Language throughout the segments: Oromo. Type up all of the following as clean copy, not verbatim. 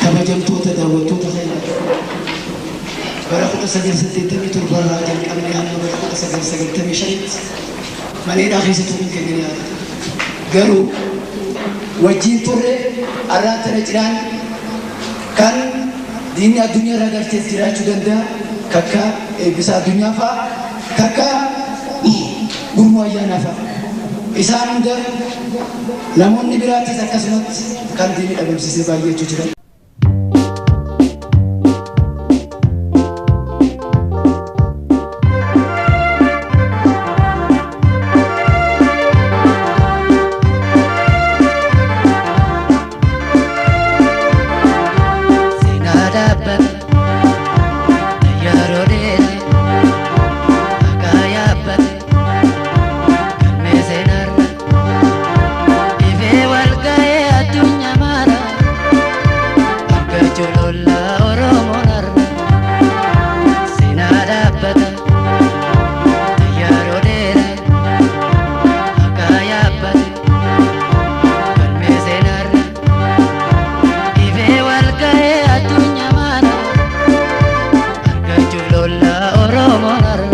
Kabajamtoota daawwattoota keenya, bara 1987 irraa jalqabnee hamma bara 1995tti maneedhaa keessa turuun keenya ni yaadatama. Garuu wajjin turre. Arraan tana cinaan kan diinni addunyaa irraa galtees jiraachuu danda'a. Kakka Eebbisa Addunyaa fa'a, kakka Gurmuu Ayyaanaa fa'a. Isaan hunda, namoonni biraattis akkasumatti kan diinni dhabamsiisee baay'eetu jira. Seenaa dhaabbata yeroo dheeraa akka yaabbate galmee seenaarra ifee wal ga'ee addunyaa maara argachuu lollaa Oromoon har'a. Seenaa dhaabbata yeroo dheeraa akka yaabbate galmee seenaarra ifee wal ga'ee addunyaa maara argachuuf lollaa Oromoon har'a.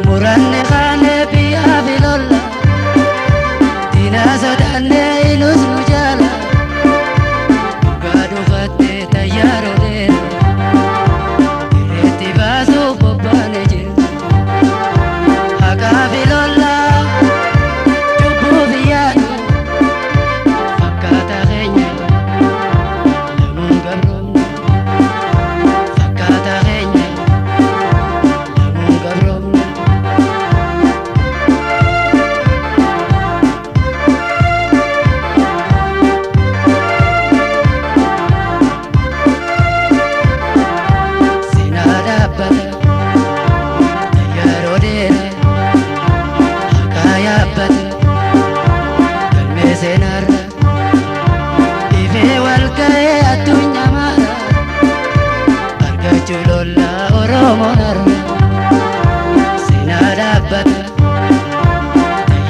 Muranne kaanee biyyaa fi lolla, diinaa sodaannee inus nu jaala, dhugaa dhufattee tayyaaroo dheera irreetti baasuuf bobbaane jirra. Haqaa fi lolla, cubbuu fi yaadu, fakkaataa keenya lamuun gabroomne, fakkaataa keenya lamuun gabroomne. Seenaa dhaabbata yeroo dheeraa akka yaabbate galmee seenaarra ifee wal ga'ee addunyaa maara argachuu lollaa Oromoon har'a. Seenaa dhaabbata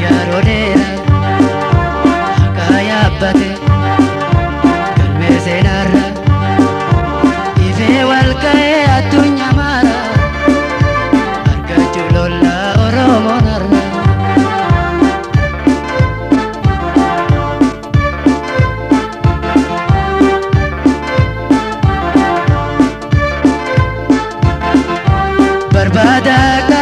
yeroo dheeraa akka yaabbate galmee seenaarra ifee wal ga'ee addunyaa maara argachuu lollaa Oromoon har'a. Barbaada.